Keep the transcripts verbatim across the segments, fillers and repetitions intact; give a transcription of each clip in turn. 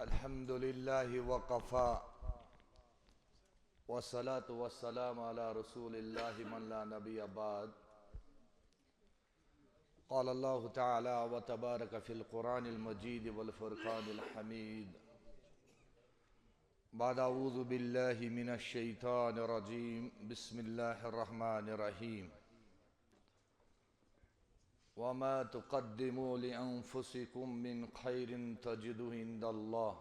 الحمد لله وكفى، والصلاة والسلام على رسول الله من لا نبي بعد. قال الله تعالى وتبارك في القرآن المجيد والفرقان الحميد، بعد أعوذ بالله من الشيطان الرجيم، بسم الله الرحمن الرحيم. وما تقدموا لأنفسكم من خير تجدوه عند الله.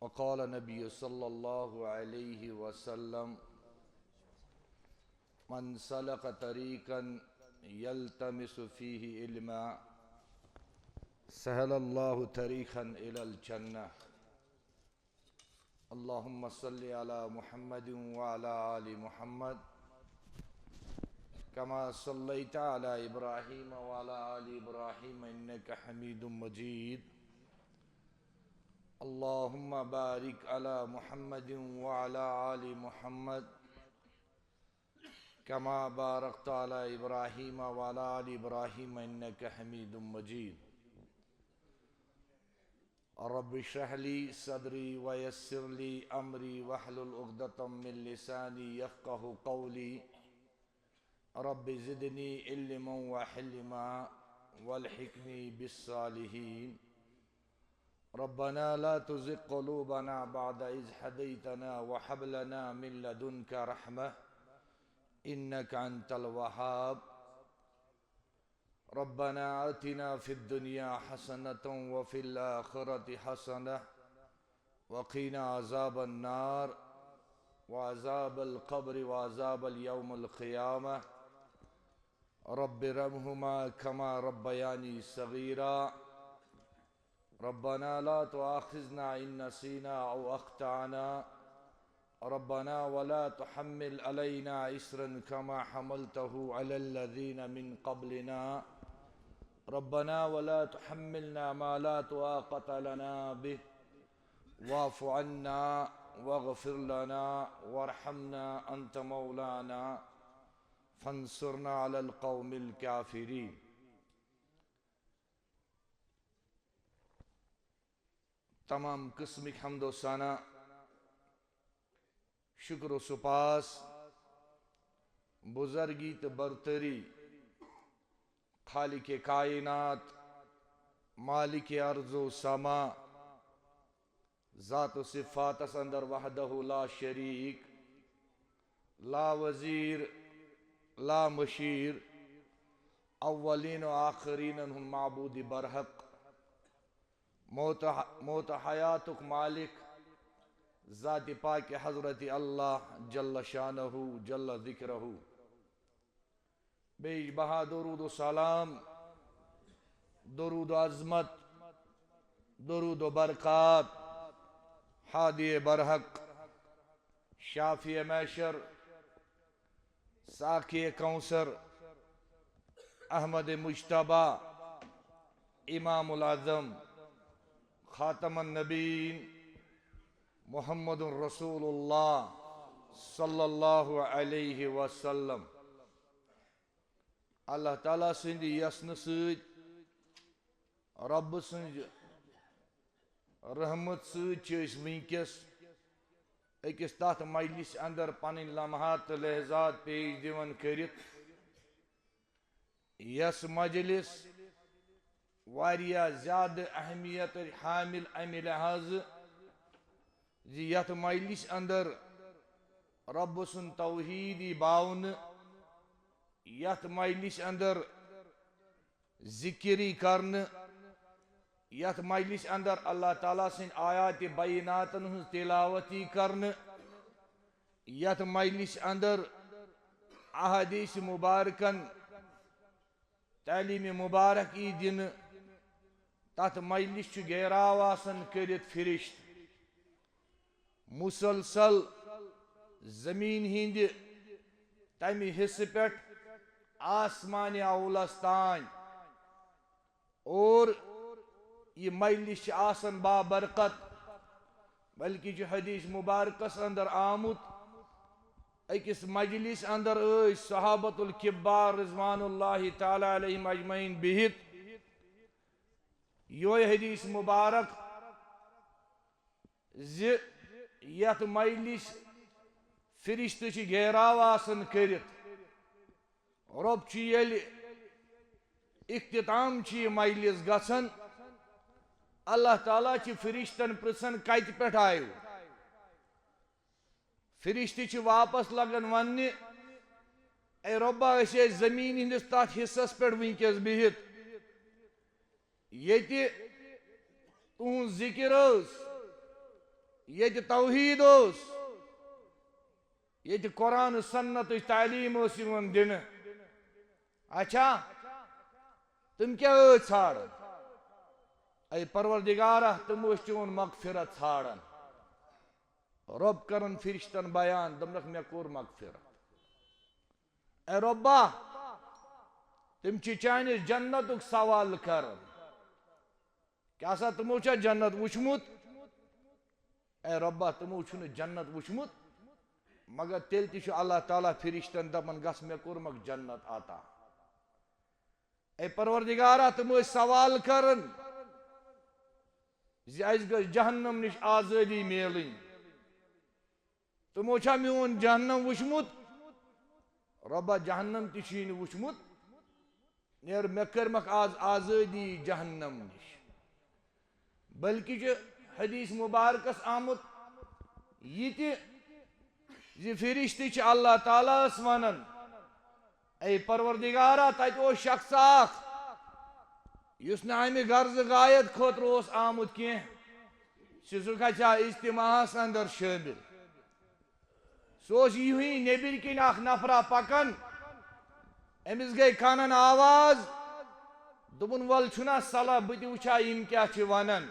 وقال النبي صلى الله عليه وسلم، من سلك طريقا يلتمس فيه علما سهل الله طريقا إلى الجنة. اللهم صل على محمد وعلى آل محمد كما صليت على إبراهيم وعلى آل إبراهيم إنك حميد مجيد. اللهم بارك على محمد وعلى آل محمد كما باركت على إبراهيم وعلى آل إبراهيم إنك حميد مجيد. رب اشرح لي صدري ويسر لي أمري واحلل عقدة من لساني يفقه قولي. رب زدني علما وحلما والحقني بالصالحين. ربنا لا تزغ قلوبنا بعد إذ هديتنا وهب لنا من لدنك رحمة إنك أنت الوهاب. ربنا آتنا في الدنيا حسنة وفي الآخرة حسنة وقنا عذاب النار وعذاب القبر وعذاب يوم القيامة. رب ارحمهما كما ربياني صغيرا. ربنا لا تؤاخذنا إن نسينا أو أخطأنا. ربنا ولا تحمل علينا إصرا كما حملته على الذين من قبلنا. ربنا ولا تحملنا ما لا طاقة لنا به. واعف عنا واغفر لنا وارحمنا أنت مولانا فانصرنا على القوم الكافرين. تمام قسمٕکۍ حمد و ثنا، شکر و سپاس، بزرگی تہٕ برتری خالق کائنات، مالک ارض و سما، ذات و صفاتس اندر وحدہ لا شریک، لا وزیر، لا مشیر، اولین و آخرینن ہُنٛد معبود برحق، موت، موت حیاتک مالک، ذات پاک حضرت اللہ جل شانہ جل ذکرہ۔ بیش بہا درود و سلام، درود و عظمت، درود و برکات، ہادی برحق، شافی محشر، ساقی کوثر، احمد مجتبی، امام الاعظم، خاتم النبیین، محمد رسول اللہ صلی اللہ علیہ وسلم۔ اللہ تعالیٰ سٕنٛدِ یژھنہٕ سۭتۍ، رۄبہٕ سٕنٛزِ رحمت سۭتۍ چھِ أسۍ وٕنکیٚس أکِس تَتھ مجلسہِ اندر پنٕنۍ لمحات تہٕ لحظات پیش دِوان کٔرِتھ، یۄس مجلس واریاہ زیادٕ اہمیت حامل امہِ لحاظہٕ زِ یتھ مجلسہِ اندر رۄب سُنٛد توحید یی باونہٕ، یتھ مجلسہِ اندر ذکر یی کرنہٕ، یتھ مجلسہِ اندر اللہ تعالیٰ سٕنٛدۍ آیات بیناتن ہٕنٛز تلاوت یی کرنہٕ، یتھ مجلسہِ اندر احادیث مبارکن تعلیمِ مبارک یی دِنہٕ، تتھ مجلس چھُ گیراو آسان کٔرِتھ فرشت، مسلسل زمین ہٕنٛدِ تمہِ حصہٕ پٮ۪ٹھ آسمانِ اولس تام۔ اور یہِ مجلس چھِ آسان بابرکت، بلکہِ چھُ حدیث مبارکس اندر آمُت، أکِس مجلس اندر ٲسۍ صحابۃ الکبار رضوان اللہ تعالیٰ علیہم اجمعین بِہِتھ، یہوے حدیث مبارک زِ یتھ مجلس فرشتہٕ چھِ گھیراو آسان کٔرِتھ، رۄب چھُ ییٚلہِ اختتام چھُ یہِ مجلس گژھان، اللہ تعالیٰ چھِ فرشتن پرژھان، "کتہِ پٮ۪ٹھ آیِو؟" فرشتہٕ چھِ واپس لگان وننہِ، "اے رۄبا، أسۍ ٲسۍ زمین ہٕنٛدِس تتھ حصس پٮ۪ٹھ وٕنکیٚس بِہِتھ، ییٚتہِ تُہُنٛد ذکر اوس، ییٚتہِ توحید اوس، ییٚتہِ قرآن سنتٕچ تعلیٖم ٲس یِوان دِنہٕ۔ اچھا، تِم کیٛاہ ٲسۍ ژھانٛڈان؟ اے پروردگارا، تِم ٲسۍ چون مغفرت ژھانٛڈان۔" رۄب کرن فرشتن بیان، دوٚپنکھ، "مےٚ کوٚر مغفرت۔" اے رۄبا، تِم چھِ چانہِ جنتُک سوال کران۔ کیٛاہ سا تِمو چھا جنت وٕچھمُت؟ اے رۄبا، تِمو چھُنہٕ جنت وٕچھمُت، مگر تیٚلہِ تہِ چھُ اللہ تعالیٰ فرشتن دپان، "گژھ، مےٚ کوٚرمکھ جنت عطا۔" اے پروردگارا، تِم ٲسۍ سوال کران زِ اَسہِ گٔژھ جہنم نِش آزٲدی میلٕنۍ۔ تِمو چھا میون جہنم وٕچھمُت؟ رۄبا، جہنم تہِ چھُے نہٕ وٕچھمُت۔ نیر، مےٚ کٔرمکھ آز آزٲدی جہنم نِش۔ بلکہِ چھُ حدیث مبارکس آمُت یہِ تہِ زِ فرشتہٕ چھِ اللہ تعالیٰ ہس ونان، "اے پروردگارا، تتہِ اوس شخص اکھ، یُس نہٕ امہِ غرض غایت خٲطرٕ اوس آمُت کینٛہہ، سُہ، سُہ گژھِ ہا اجتماعس اندر شٲمِل۔ سُہ اوس یِہُے نیٚبٕرۍ کِنۍ اکھ نفرا پکان، أمِس گٔے کانن آواز، دوٚپُن، 'ول چھُنا صلاح، بہٕ تہِ وٕچھِ ہا یِم کیٛاہ چھِ ونان۔'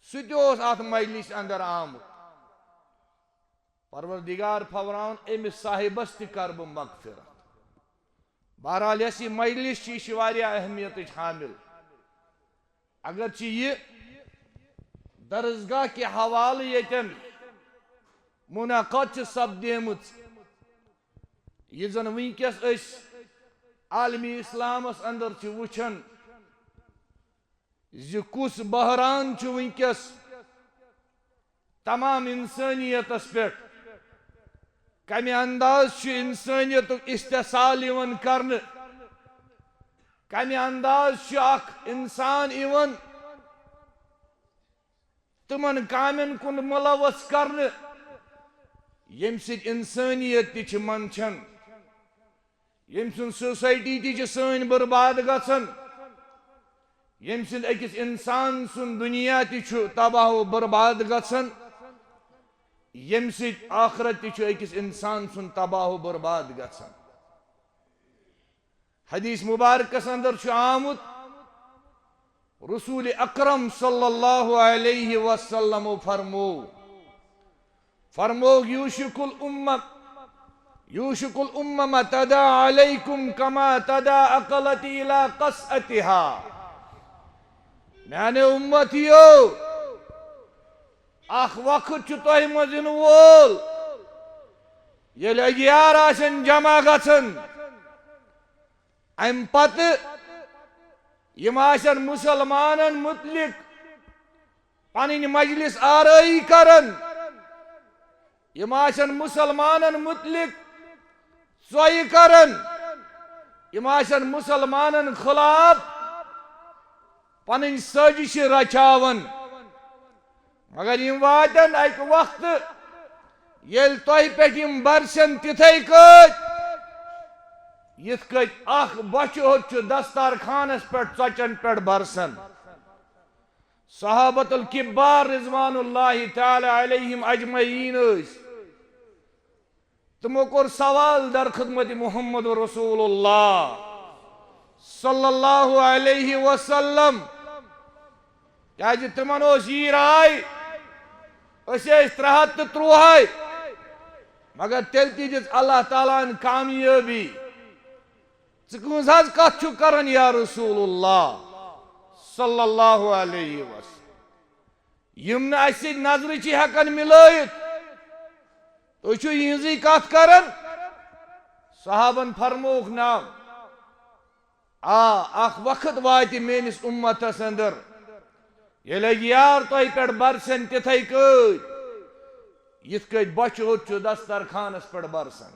سُہ تہِ اوس اتھ مجلس اندر آمُت۔ پروردگار فرماوان، أمِس صاحبس تہِ کر بہٕ مغفرت۔ بہرحال، یۄس یہِ مجلس چھِ، یہِ چھِ واریاہ اہمیتٕچ حامل۔ اگرچہ یہِ درسگاہ کہِ حوالہٕ ییٚتٮ۪ن منعقد چھِ سپدیمٕژ، یہِ زن وٕنکیٚس أسۍ عالمِ اسلامس اندر چھِ وٕچھان، زِ کُس بحران چھُ وٕنکیٚس تمام انسٲنیتس پٮ۪ٹھ، کمہِ انداز چھُ انسٲنیتُک استحصال یِوان کرنہٕ، کمہِ انداز چھُ اکھ انسان یِوان تِمن کامٮ۪ن کُن ملوث کرنہٕ، ییٚمہِ سۭتۍ انسٲنیت تہِ چھِ منٛدچھان۔ ییٚمہِ سٕنٛز سوسایٹی تہِ چھِ سٲنۍ برباد گژھان، ییٚمہِ سۭتۍ أکِس اِنسان سُنٛد دُنیا تہِ چھُ تباہ و برباد گژھان، ییٚمہِ سۭتۍ ٲخرت تہِ چھُ أکِس اِنسان سُنٛد تباہ و برباد گژھان۔ حدیث مبارکس اندر چھُ آمُت، رسول اکرم صلی اللہ علیہ وسلم فرمو، فرموگ، یوشک الامہ، یوشک الامم تدا علیکم کما تدا اقلت الی قصعتها۔ میانہِ امتیو، اکھ وقت چھُ تۄہہِ منٛز یِنہٕ وول، ییٚلہِ اگیار آسن جمع گژھن، امہِ پتہٕ یِم آسن مُسلمانن مُتعلق پنٕنۍ مجلس آرٲیی کران، یِم آسن مُسلمانن مُتعلق ژۄیہِ کران، یِم آسن مُسلمانن خلاف پنٕنۍ سٲزشہِ رچھاوان۔ مگر یِم واتن اکہِ وقتہٕ، ییٚلہِ تۄہہِ پٮ۪ٹھ یِم برسن تِتھے کٲٹھۍ، یِتھ کٲٹھۍ اکھ بۄچھِ ہوٚت چھُ دستارخانس پٮ۪ٹھ ژۄچن پٮ۪ٹھ برسن۔ صحابت الکبار رضوان اللہ تعالی علیہم اجمعین ٲسۍ۔ تِمو کوٚر سوال در خدمت محمد رسول اللہ صلی اللہ علیہ وسلم، کیازِ تِمن اوس یی راے، أسۍ ٲسۍ ترٛےٚ ہتھ تہٕ ترٛوہے، مگر تیٚلہِ تہِ دِژ اللہ تعالیٰ ہن کامیٲبی۔ ژٕ کٕہٕنٛز حظ کتھ چھُکھ کران یا رسول اللہ صلی اللہ علیہ وسلم؟ یِم نہٕ اَسہِ سۭتۍ نظرِ چھِ ہٮ۪کان مِلٲوِتھ، تُہۍ چھِو یِہٕنٛزٕے کَتھ کَران؟ صحابن فرمووُکھ، نعم، آ، اکھ وقت واتہِ میٲنِس اُمتس اندر، ییٚلہِ یار تۄہہِ پٮ۪ٹھ برسن تِتھے کٲٹھۍ، یِتھ کٲٹھۍ بۄچھِ ہوٚت چھُ دسترخانس پٮ۪ٹھ برسن۔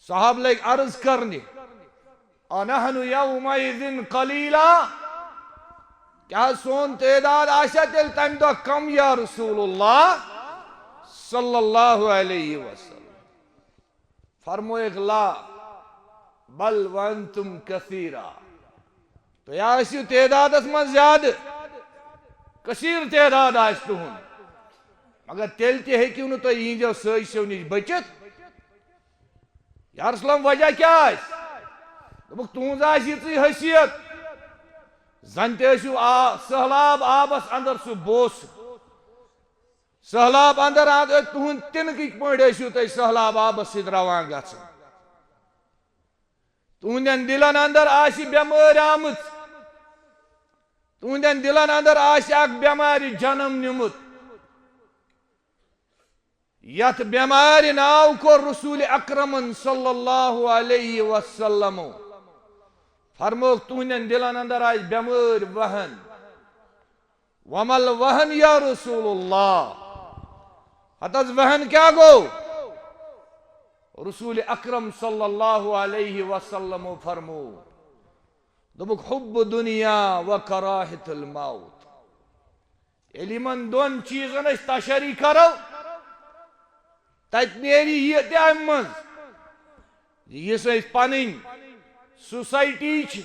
صحابہٕ لٔگۍ عرض کرنہِ، "انحن یومئذ قلیلا؟" کیٛاہ سون تعداد آسیا تیٚلہِ تمہِ دۄہ کم یا رسول اللہ صلی اللہ علیہ وسلم؟ فرمووُکھ، "لا، بل وانتم کثیرا۔" تُہۍ آسِو تعدادس منٛز زیادٕ، کثیر تعداد آسہِ تُہُنٛد، مگر تیٚلہِ تہِ ہیٚکِو نہٕ تُہۍ یِہنٛدیو سٲزشو نِش بٔچِتھ۔ یا رسول اللہ، وجہ کیٛاہ آسہِ؟ دوٚپُکھ، "تُہنٛز آسہِ یِژٕے حیثیت، زن تہِ ٲسِو آ-، سہلاب آبس اندر سُہ بوسہٕ۔" سہلاب اندر آ-، تُہُنٛد تِنہٕ کِتھ پٲٹھۍ ٲسِو تُہۍ سہلاب آبس سۭتۍ روان گژھان؟ تُہنٛدٮ۪ن دِلن اندر آسہِ بٮ۪مٲرۍ آمٕژ، تُہنٛدٮ۪ن دِلن اندر آسہِ اکھ بٮ۪مارِ جنم نیُمُت۔ یتھ بٮ۪مارِ ناو کوٚر رسول اکرمن صلی اللہ علیہ وسلمو۔ فرمووُکھ، تُہنٛدٮ۪ن دِلن اندر آسہِ بٮ۪مٲرۍ وہن۔ ومل وہن یا رسول اللہ؟ ہتس وہن کیٛاہ گوٚو؟ رسول اکرم صلی اللہ علیہ وسلمو فرموو، دوٚپُکھ، "حب دنیا و کراہت الموت۔" ییٚلہِ یِمن دۄن چیٖزن أسۍ تشری کرو، تتہِ نیرِ یہِ تہِ امہِ منٛز، یُس أسۍ پنٕنۍ سوسایٹی چھِ،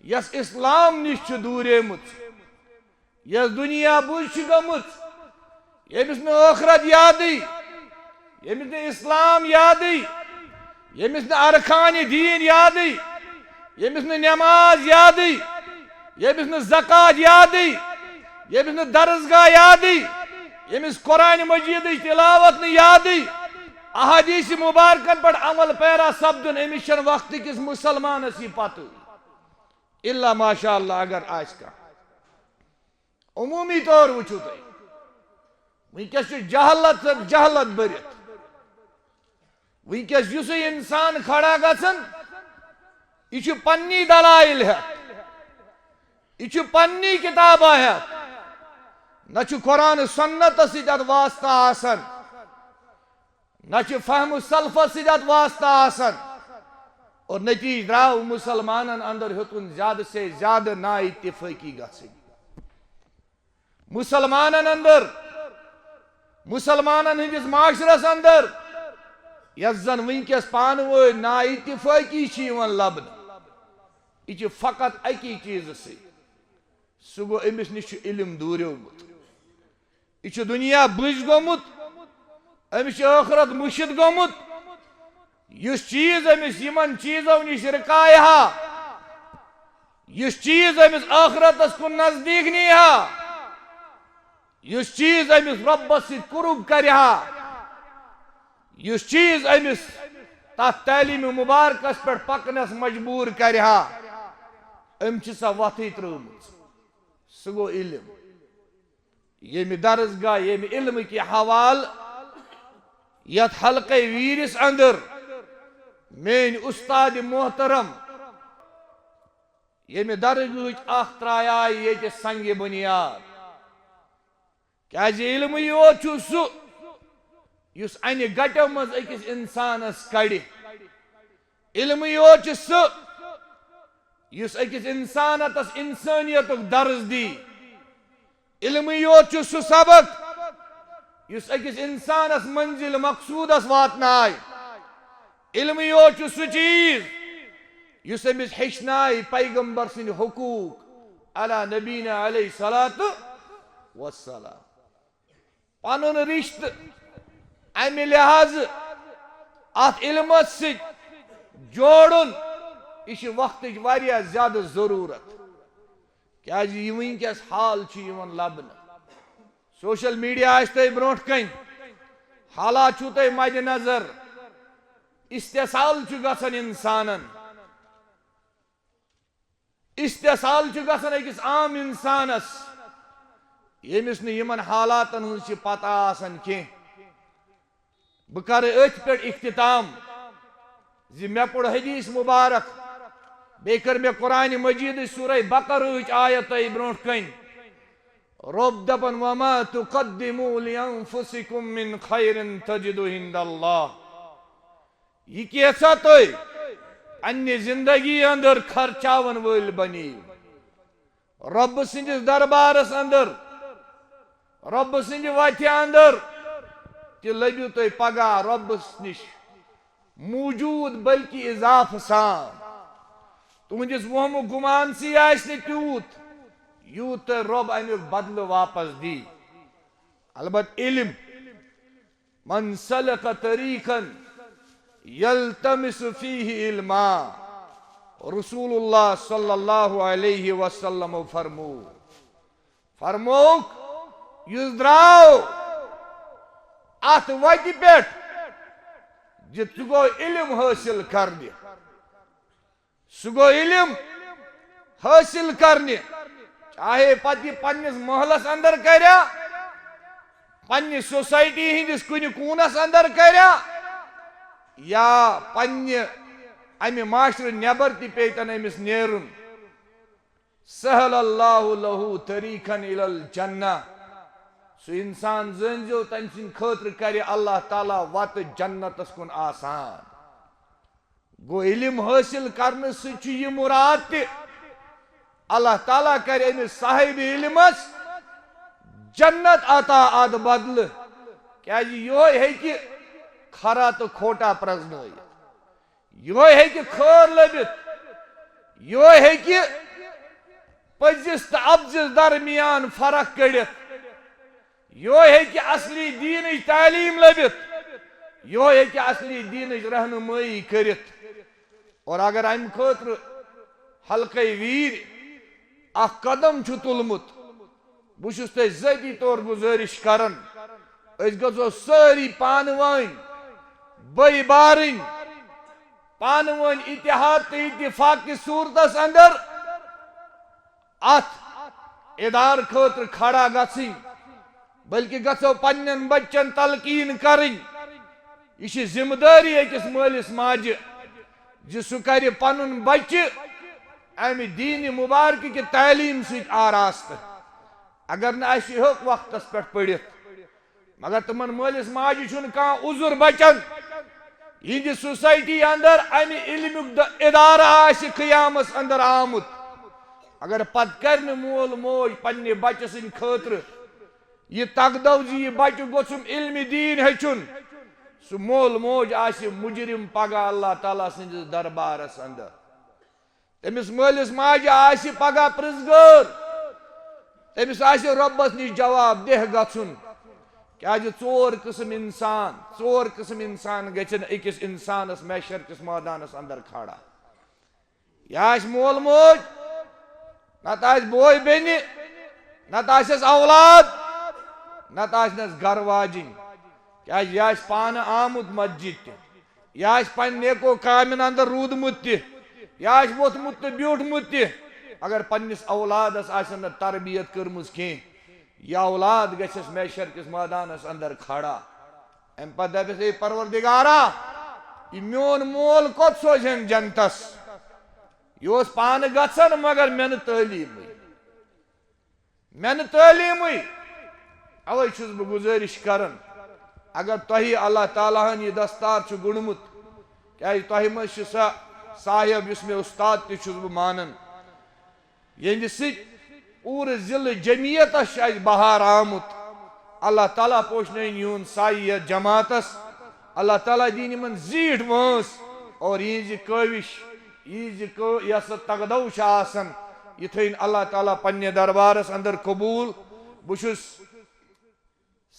یۄس اسلام نِش چھِ دوٗریمٕژ، یۄس دُنیا بُج چھِ گٔمٕژ، ییٚمِس نہٕ ٲخرت یادٕے، ییٚمِس نہٕ اسلام یادٕے، ییٚمِس نہٕ ارکانِ دیٖن یادٕے، ییٚمِس نہٕ نماز یادٕے، ییٚمِس نہٕ زکوٰۃ یادٕے، ییٚمِس نہٕ درسگاہ یادٕے، ییٚمِس قرآن مجیدٕچ تلاوت نہٕ یادٕے، احادیث مبارکن پٮ۪ٹھ عمل پیرا سپدُن، أمِس چھَنہٕ وقتہٕ کِس مُسلمانس یہِ پتہٕ۔ الا ماشاء اللہ اگر آسہِ کانٛہہ۔ عمومی طور وٕچھِو تُہۍ، وٕنکیٚس چھُ جہالت تہٕ جہالت بٔرِتھ۔ وٕنکیٚس یُسٕے انسان کھڑا گژھن، یہِ چھُ پننی دلائل ہٮ۪تھ، یہِ چھُ پننی کتابہ ہٮ۪تھ، نہ چھُ قرآن سنتس سۭتۍ اتھ واسطہ آسان، نہ چھُ فہم سلفس سۭتۍ اتھ واسطہ آسان۔ اور نتیجہ درٛاو مُسلمانن اندر ہیوٚتُن زیادٕ سے زیادٕ نااتفٲقی گژھٕنۍ۔ مُسلمانن اندر، مُسلمانن ہٕنٛدِس معاشرس اندر، یۄس زن وٕنکیٚس پانہٕ وٲنۍ نااتفٲقی چھِ یِوان لبنہٕ، یہِ چھِ فقط اکی چیٖزٕ سۭتۍ۔ سُہ گوٚو، أمِس نِش چھُ علم دوٗریومُت۔ یہِ چھُ دُنیا بٕج گوٚمُت، أمِس چھُ ٲخرت مُشِتھ گوٚمُت۔ یُس چیٖز أمِس یِمن چیٖزو نِش رُکایہِ ہا، یُس چیٖز أمِس ٲخرتس کُن نزدیٖک نی ہا، یُس چیٖز أمِس رۄبس سۭتۍ قرب کرِ ہا، یُس چیٖز أمِس تتھ تعلیٖم مُبارکس پٮ۪ٹھ پکنس مجبوٗر کرِ ہا، أمۍ چھِ سۄ وتھٕے ترٲومٕژ۔ سُہ گوٚو علم۔ ییٚمہِ درسگاہ، ییٚمہِ علمہٕ کہِ حوالہٕ یتھ حلقے ویٖرِس اندر میٲنۍ اُستاد محترم، ییٚمہِ درسگاہٕچ اکھ ترٛایہِ ییٚتہِ سنگِ بنیاد۔ کیازِ علمٕے یوت چھُ سُہ یُس انہِ گٹیو منٛز أکِس انسانس کڑِ۔ علمٕے یوت چھُ سُہ یُس أکِس انسانس انسٲنیتُک درس دی۔ علمٕے یوت چھُ سُہ سبق یُس أکِس انسانس منزل مقصودس واتنایہِ۔ علمٕے یوت چھُ سُہ چیٖز یُس أمِس ہیٚچھنایہِ پیغمبر سٕنٛدۍ حقوٗق علی نبینا علیہ الصلوۃ والسلام۔ پنُن رشتہٕ امہِ لحاظہٕ اتھ علمس سۭتۍ جوڑُن، یہِ چھِ وقتٕچ واریاہ زیادٕ ضروٗرت، کیازِ یہِ وٕنکیٚس حال چھُ یِوان لبنہٕ۔ سوشل میڈیا آسہِ تۄہہِ برونٛٹھ کنہِ، حالات چھُو تۄہہِ مدِ نظر، استحصال چھُ گژھان انسانن۔ استحصال چھُ گژھان أکِس عام انسانس، ییٚمِس نہٕ یِمن حالاتن ہٕنٛز چھِ پتہ آسان کینٛہہ۔ بہٕ کرٕ أتھۍ پٮ۪ٹھ اختتام زِ مےٚ پوٚر حدیث مبارک، بیٚیہِ کٔر مےٚ قرآنِ مجیٖدٕچ سورہ بقرہٕچ آیت تۄہہِ برونٛٹھ کَنۍ۔ رۄب دَپان، "وما تقدموا لانفسکم من خیر تجدوہ عند اللہ۔" یہِ کینٛژھا تُہۍ پننہِ زندگی اندر خرچاون وٲلۍ بنیو، رۄبہٕ سٕنٛدِس دربارس اندر، رۄبہٕ سٕنٛدِ وتھِ اندر، تہِ لٔبِو تُہۍ پگاہ رۄبس نِش موجود، بلکہِ اضافہٕ سان۔ تُہنٛدِس وہمہٕ گُمانسٕے آسہِ نہٕ تیوٗت، یوٗت تۄہہِ رۄب امیُک بدلہٕ واپس دی۔ البتہٕ علم، من سلک طریقا یلتمس فیہ علما، رسول اللہ صلی اللہ علیہ وسلم فرمو، فرموک، یُس درٛاو اتھ وتہِ پٮ۪ٹھ، زِ ژٕ گوٚو علم حٲصِل کرنہِ، سُہ گوٚو علم حٲصِل کرنہِ، چاہے پتہٕ یہِ پننِس محلس اندر کریا، پننہِ سوسائٹی ہٕنٛدِس کُنہِ کوٗنس اندر کریا، یا پننہِ امہِ معاشرٕ نٮ۪بر تہِ پیٚیہِ تن أمِس نیرُن۔ سہل اللہ لہ طریقا الی الجنہ۔ سُہ انسان زٲنۍزیو، تٔمۍ سٕنٛدِ خٲطرٕ کرِ اللہ تعالیٰ وتہٕ جنتس کُن آسان۔ گوٚو، علم حٲصِل کرنہٕ سۭتۍ چھُ یہِ مُراد تہِ، اللہ تعالیٰ کرِ أمِس صاحب علمس جنت عطا اتھ بدلہٕ، کیازِ یِہوٚے ہیٚکہِ کھرا تہٕ کھوٹا پرزنٲیِتھ۔ یِہوٚے ہیٚکہِ خٲر لٔبِتھ، یِہوٚے ہیٚکہِ پٔزِس تہٕ اپزِس درمیان فرق کٔڑِتھ، یِہوٚے ہیٚکہِ اصلی دیٖنٕچ تعلیٖم لٔبِتھ، یِہوٚے ہیٚکہِ اصلی دیٖنٕچ رہنمٲیی کٔرِتھ۔ اور اگر امہِ خٲطرٕ حلقے ویٖر اکھ قدم چھُ تُلمُت، بہٕ چھُس تۄہہِ ذٲتی طور گُزٲرِش کران، أسۍ گژھو سٲری پانہٕ ؤنۍ بٲے بارٕنۍ، پانہٕ ؤنۍ اتحاد تہٕ اتفاق کِس صوٗرتس اندر اتھ ادارٕ خٲطرٕ کھڑا گژھٕنۍ، بلکہِ گژھو پننٮ۪ن بچن تلقین کرٕنۍ۔ یہِ چھِ ذمہٕ دٲری أکِس مٲلِس ماجہِ زِ سُہ کرِ پنُن بچہِ امہِ دیٖنہِ مبارکہٕ کہِ تعلیٖم سۭتۍ آراستہٕ۔ اگر نہٕ اسہِ ہیوٚک وقتس پٮ۪ٹھ پٔرِتھ، مگر تِمن مٲلِس ماجہِ چھُنہٕ کانٛہہ عذر بچن، یِہنٛدِ سوسائٹی اندر امہِ علمیُک د-، ادارٕ آسہِ قیامس اندر آمُت، اگر پتہٕ کرِ نہٕ مول موج پننہِ بچہٕ سٕنٛدِ خٲطرٕ یہِ تقدو زِ یہِ بچہٕ گوٚژھُم علمِ دیٖن ہیٚچھُن، سُہ مول موج آسہِ مجرم پگاہ اللہ تعالیٰ سٕنٛدِس دربارس اندر۔ تٔمِس مٲلِس ماجہِ آسہِ پگاہ پرٛژھ گٲر، تٔمِس آسہِ رۄبس نِش جواب دہ گژھُن۔ کیازِ ژور قٕسم انسان، ژور قٕسم انسان گژھن أکِس انسانس محشر کِس مٲدانس اندر کھڑا۔ یہِ آسہِ مول موج، نتہٕ آسہِ بوے بیٚنہِ، نتہٕ آسٮ۪س اولاد، نتہٕ آسنس گرٕ واجِنۍ۔ کیازِ یہِ آسہِ پانہٕ آمُت مسجد تہِ، یہِ آسہِ پننہِ نیکو کامٮ۪ن اندر روٗدمُت تہِ، یہِ آسہِ ووٚتھمُت تہٕ بیوٗٹھمُت تہِ، اگر پننِس اولادس آسن نہٕ تربیت کٔرمٕژ کینٛہہ، یہِ اولاد گژھٮ۪س محشر کِس مٲدانس اندر کھڑا۔ امہِ پتہٕ دپٮ۪س، "اے پروردگارا، یہِ میون مول کوٚت سوزہن جنتس؟ یہِ اوس پانہٕ گژھان مگر مےٚ نہٕ تعلیٖمٕے، مےٚ نہٕ تعلیٖمٕے۔" اوے چھُس بہٕ گُزٲرِش کران، اگر تۄہہِ اللہ تعالیٰ ہن یہِ دستار چھُ گوٚنڈمُت، کیازِ تۄہہِ منٛز چھِ سۄ صاحب یُس مےٚ اُستاد تہِ چھُس بہٕ مانان، یِہنٛدِ سۭتۍ پوٗرٕ ضلعہٕ جمعیتس چھُ اَسہِ بہار آمُت۔ اللہ تعالیٰ پوشنٲوِن یِہُنٛد سایہِ یَتھ جماعتس۔ اللہ تعالیٰ دِیِن یِمن زیٖٹھ وٲنٛس اور یِہنٛز یہِ کٲوِش، یِہنٛز یہِ کٲ-، یۄس سۄ تگدو چھِ آسان، یہِ تھٲیِن اللہ تعالیٰ پننہِ دربارس اندر قبوٗل۔ بہٕ چھُس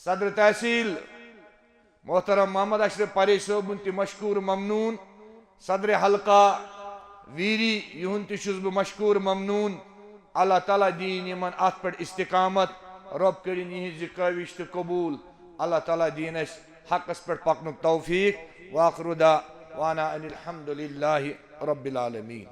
صدر تحصیل محترم محمد اشرف پرے صٲبُن تہِ مشکور ممنون، صدر حلقہ ویری یِہُنٛد تہِ چھُس بہٕ مشکور ممنون۔ اللہ تعالیٰ دِیِن یِمن اتھ پٮ۪ٹھ استقامت، رۄب کٔرِن یِہنٛز یہِ کٲوِش تہِ قبوٗل۔ اللہ تعالیٰ دِیِن اَسہِ حقس پٮ۪ٹھ پکنُک توفیق۔ وآخر دعوانا ان الحمد للہ رب العالمین۔